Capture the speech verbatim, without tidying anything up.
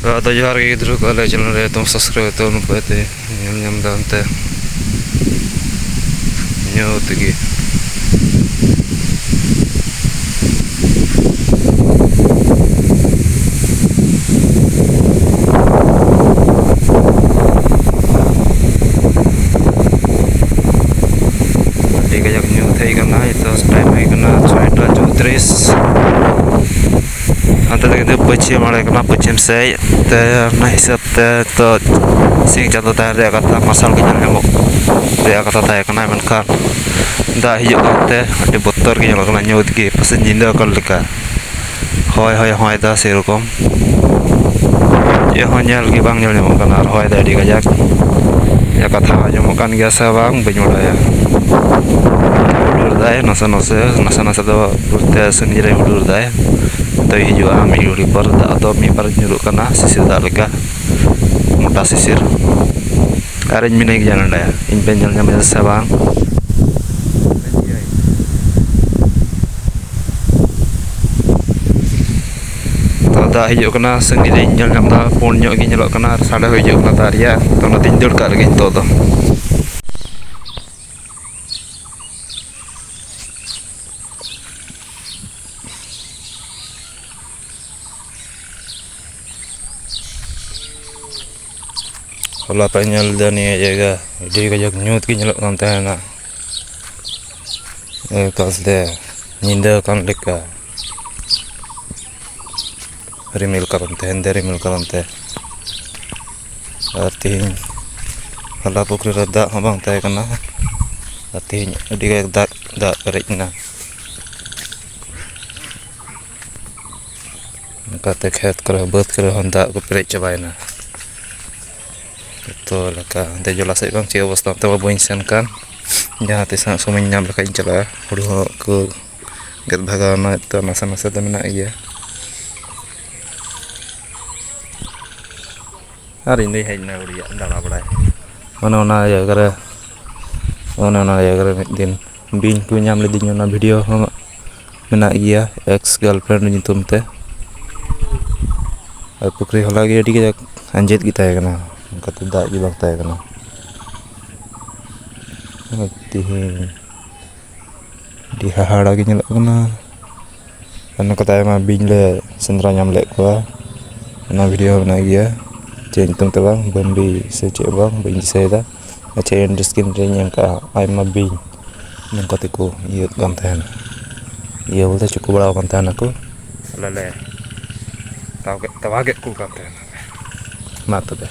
ᱟᱫᱚ ᱡᱚᱦᱟᱨ ᱜᱮ ᱜᱤᱫᱽᱨᱟᱹ ᱠᱚ, ᱟᱞᱮ ᱪᱮᱱᱮᱞ ᱨᱮ ᱮᱠᱫᱚᱢ ᱥᱟᱵᱥᱠᱨᱟᱭᱤᱵ ᱛᱟᱵᱚᱱ ᱯᱮ, ᱛᱮ ᱧᱮᱞ ᱧᱟᱢ ᱮᱫᱟ ᱚᱱᱛᱮ ᱧᱩᱛ ᱜᱮ᱾ ᱟᱹᱰᱤ ᱠᱟᱡᱟᱠ ᱧᱩᱛ ᱦᱮᱡ ᱠᱟᱱᱟ᱾ ᱱᱤᱛᱚᱜ ᱴᱟᱭᱤᱢ ᱦᱩᱭ ᱠᱟᱱᱟ ᱪᱷᱚᱭᱴᱟ ᱪᱳᱭᱛᱨᱤᱥ᱾ ᱚᱱᱛᱮ ᱫᱚ ᱠᱤᱱᱛᱩ ᱯᱚᱪᱷᱤᱢ ᱟᱲᱮ ᱠᱟᱱᱟ, ᱯᱚᱪᱷᱤᱢ ᱥᱮᱫ᱾ ᱛᱮ ᱚᱱᱟ ᱦᱤᱥᱟᱹᱵ ᱛᱮ ᱛᱚ ᱥᱤᱧ ᱪᱟᱸᱫᱚ ᱛᱟᱦᱮᱱ ᱨᱮᱭᱟᱜ ᱠᱟᱛᱷᱟ, ᱢᱟᱨᱥᱟᱞ ᱜᱮ ᱧᱮᱞ ᱧᱟᱢᱚᱜ ᱨᱮᱭᱟᱜ ᱠᱟᱛᱷᱟ ᱛᱟᱦᱮᱸ ᱠᱟᱱᱟ, ᱢᱮᱱᱠᱷᱟᱱ ᱫᱟᱜ ᱦᱤᱡᱩᱜ ᱠᱟᱱᱛᱮ ᱟᱹᱰᱤ ᱵᱚᱛᱚᱨ ᱜᱮ ᱧᱮᱞᱚᱜ ᱠᱟᱱᱟ, ᱧᱩᱛ ᱜᱮ ᱯᱟᱥᱮᱡ ᱧᱤᱫᱟᱹ ᱟᱠᱟᱱ ᱞᱮᱠᱟ᱾ ᱦᱚᱭ ᱦᱚᱭ ᱦᱚᱭ ᱫᱟ ᱥᱮᱨᱚᱠᱚᱢ᱾ ᱪᱮᱫ ᱦᱚᱸ ᱧᱮᱞ ᱜᱮ ᱵᱟᱝ ᱧᱮᱞ ᱧᱟᱢᱚᱜ ᱠᱟᱱᱟ, ᱟᱨ ᱦᱚᱭ ᱫᱟᱭ ᱟᱹᱰᱤ ᱠᱟᱡᱟᱠ᱾ ᱤᱧᱟᱹᱜ ᱠᱟᱛᱷᱟ ᱟᱸᱡᱚᱢᱚᱜ ᱠᱟᱱ ᱜᱮᱭᱟ ᱥᱮ ᱵᱟᱝ, ᱵᱟᱹᱧ ᱵᱟᱲᱟᱭᱟ᱾ ᱦᱩᱰᱩᱨ ᱫᱟᱭ ᱱᱟᱥᱮ ᱱᱟᱥᱮ, ᱱᱟᱥᱮ ᱱᱟᱥᱮ ᱫᱚ ᱯᱩᱨᱟᱹ ᱥᱟᱺᱜᱤᱧ ᱨᱮ ᱦᱩᱰᱩᱨ ᱫᱟᱭ᱾ ᱱᱤᱛᱚᱜ ᱦᱤᱡᱩᱜᱼᱟ, ᱢᱤᱫ ᱜᱷᱟᱹᱲᱤ ᱯᱚᱨ ᱫᱟᱜ ᱫᱚ ᱢᱤᱫ ᱵᱟᱨ ᱧᱩᱨᱩᱜ ᱠᱟᱱᱟ, ᱥᱤᱥᱤᱨ ᱫᱟᱜ ᱞᱮᱠᱟ, ᱢᱚᱴᱟ ᱥᱤᱥᱤᱨ᱾ ᱟᱨ ᱤᱧ ᱢᱤᱱᱟᱹᱧ ᱜᱮᱭᱟ ᱱᱚᱰᱮ, ᱤᱧ ᱯᱮ ᱧᱮᱞ ᱧᱟᱢᱮᱫᱟ ᱥᱮ ᱵᱟᱝ? ᱛᱚ, ᱫᱟᱜ ᱦᱤᱡᱩᱜ ᱠᱟᱱᱟ, ᱥᱟᱺᱜᱤᱧ ᱨᱮᱧ ᱧᱮᱞ ᱧᱟᱢ ᱮᱫᱟ, ᱯᱩᱸᱰ ᱧᱚᱜ ᱜᱮ ᱧᱮᱞᱚᱜ ᱠᱟᱱᱟ ᱟᱨ ᱥᱟᱰᱮ ᱦᱚᱸ ᱦᱤᱡᱩᱜ ᱠᱟᱱᱟ ᱫᱟᱜ ᱨᱮᱭᱟᱜ᱾ ᱛᱚ, ᱚᱱᱟᱛᱮᱧ ᱫᱟᱹᱲ ᱠᱟᱜ ᱞᱮᱜᱮ ᱱᱤᱛᱚᱜ ᱫᱚ᱾ ᱦᱚᱞᱟ ᱯᱮ ᱧᱮᱞ ᱞᱮᱫᱟ ᱱᱤᱭᱟᱹ ᱡᱟᱭᱜᱟ, ᱟᱹᱰᱤ ᱠᱟᱡᱟᱠ ᱧᱩᱛ ᱜᱮ ᱧᱮᱞᱚᱜ ᱠᱟᱱ ᱛᱟᱦᱮᱱᱟ᱾ ᱮᱠᱟᱞᱛᱮ ᱧᱤᱫᱟᱹ ᱟᱠᱟᱱ ᱞᱮᱠᱟ, ᱨᱤᱢᱤᱞ ᱠᱟᱨᱚᱱ ᱛᱮ, ᱦᱮᱸᱫᱮ ᱨᱤᱢᱤᱞ ᱠᱟᱨᱚᱱ ᱛᱮ᱾ ᱟᱨ ᱛᱮᱦᱮᱧ ᱦᱚᱞᱟ ᱯᱩᱠᱷᱨᱤ ᱨᱮ ᱫᱟᱜ ᱦᱚᱸ ᱵᱟᱝ ᱛᱟᱦᱮᱸ ᱠᱟᱱᱟ, ᱟᱨ ᱛᱮᱦᱮᱧ ᱟᱹᱰᱤ ᱠᱟᱡᱟᱠ ᱫᱟᱜ, ᱫᱟᱜ ᱯᱮᱨᱮᱡ ᱮᱱᱟ᱾ ᱚᱱᱠᱟᱛᱮ ᱠᱷᱮᱛ ᱠᱚᱨᱮ, ᱵᱟᱹᱫᱽ ᱠᱚᱨᱮ ᱦᱚᱸ ᱫᱟᱜ ᱠᱚ ᱯᱮᱨᱮᱡ ᱪᱟᱵᱟᱭᱮᱱᱟ᱾ ᱡᱚᱛᱚ ᱞᱮᱠᱟ ᱚᱱᱛᱮ ᱡᱚᱞᱟ ᱥᱮᱫ ᱵᱟᱝ ᱪᱮᱫ ᱚᱵᱚᱥᱛᱟ, ᱚᱱᱛᱮ ᱢᱟ ᱵᱟᱹᱧ ᱥᱮᱱ ᱠᱟᱱ᱾ ᱡᱟᱦᱟᱸ ᱛᱤᱥ ᱦᱟᱸᱜ ᱥᱚᱢᱚᱭᱤᱧ ᱧᱟᱢ ᱞᱮᱠᱷᱟᱡ ᱤᱧ ᱪᱟᱞᱟᱜᱼᱟ᱾ ᱦᱩᱲᱩ ᱦᱚᱸ ᱠᱚ ᱜᱮᱫ ᱵᱷᱟᱜᱟᱣ ᱮᱱᱟ, ᱛᱚ ᱱᱟᱥᱮ ᱱᱟᱥᱮ ᱫᱚ ᱢᱮᱱᱟᱜ ᱜᱮᱭᱟ᱾ ᱟᱨ ᱤᱧ ᱫᱚᱧ ᱦᱮᱡ ᱮᱱᱟ ᱟᱹᱣᱲᱤᱭᱟᱜ ᱫᱟᱬᱟ ᱵᱟᱲᱟᱭ᱾ ᱚᱱᱮ ᱚᱱᱟ ᱡᱟᱭᱜᱟ ᱨᱮ, ᱚᱱᱮ ᱚᱱᱟ ᱡᱟᱭᱜᱟ ᱨᱮ ᱢᱤᱫ ᱫᱤᱱ ᱵᱤᱧ ᱠᱚ ᱧᱟᱢ ᱞᱤᱫᱤᱧᱟ, ᱚᱱᱟ ᱵᱷᱤᱰᱤᱭᱳ ᱦᱚᱸ ᱢᱮᱱᱟᱜ ᱜᱮᱭᱟ, ᱮᱠᱥ ᱜᱟᱨᱞᱯᱷᱨᱮᱱᱰ ᱧᱩᱛᱩᱢ ᱛᱮ᱾ ᱟᱨ ᱯᱩᱠᱷᱨᱤ ᱦᱚᱞᱟ ᱜᱮ ᱟᱹᱰᱤ ᱠᱟᱡᱟᱠ ᱟᱸᱡᱮᱫ ᱜᱮ ᱛᱟᱦᱮᱸ ᱠᱟᱱᱟ, ᱚᱱᱠᱟᱛᱮ ᱫᱟᱜ ᱜᱮ ᱵᱟᱝ ᱛᱟᱦᱮᱸ ᱠᱟᱱᱟ᱾ ᱟᱨ ᱛᱮᱦᱮᱧ ᱟᱹᱰᱤ ᱦᱟᱦᱟᱲᱟ ᱜᱮ ᱧᱮᱞᱚᱜ ᱠᱟᱱᱟ᱾ ᱟᱨ ᱱᱚᱝᱠᱟᱛᱮ ᱟᱭᱢᱟ ᱵᱤᱧ ᱞᱮ ᱥᱮᱸᱫᱽᱨᱟ ᱧᱟᱢ ᱞᱮᱫ ᱠᱚᱣᱟ᱾ ᱚᱱᱟ ᱵᱷᱤᱰᱤᱭᱳ ᱦᱚᱸ ᱢᱮᱱᱟᱜ ᱜᱮᱭᱟ, ᱪᱮᱫ ᱧᱩᱛᱩᱢ ᱛᱮ ᱵᱟᱝ, ᱵᱟᱹᱢᱵᱤ ᱥᱮ ᱪᱮᱫ ᱵᱟᱝ, ᱵᱟᱹᱧ ᱫᱤᱥᱟᱹᱭᱮᱫᱟ᱾ ᱟᱪᱪᱷᱟ, ᱮᱱᱰ ᱥᱠᱨᱤᱱ ᱨᱮᱧ ᱮᱢ ᱠᱟᱜᱼᱟ, ᱟᱭᱢᱟ ᱵᱤᱧ ᱱᱚᱝᱠᱟ ᱛᱮᱠᱚ ᱤᱭᱟᱹᱜ ᱠᱟᱱ ᱛᱟᱦᱮᱱᱟ, ᱤᱭᱟᱹ ᱵᱚᱞᱛᱮ ᱪᱩᱠᱩ ᱵᱟᱲᱟᱣ ᱠᱟᱱ ᱛᱟᱦᱮᱱᱟᱠᱚ᱾ ᱟᱞᱮ ᱞᱮ ᱛᱟᱣ ᱠᱮᱫ, ᱛᱟᱵᱟ ᱠᱮᱫ ᱠᱚ ᱠᱟᱱ ᱛᱟᱦᱮᱱᱟ᱾ ᱢᱟ ᱛᱚᱵᱮ,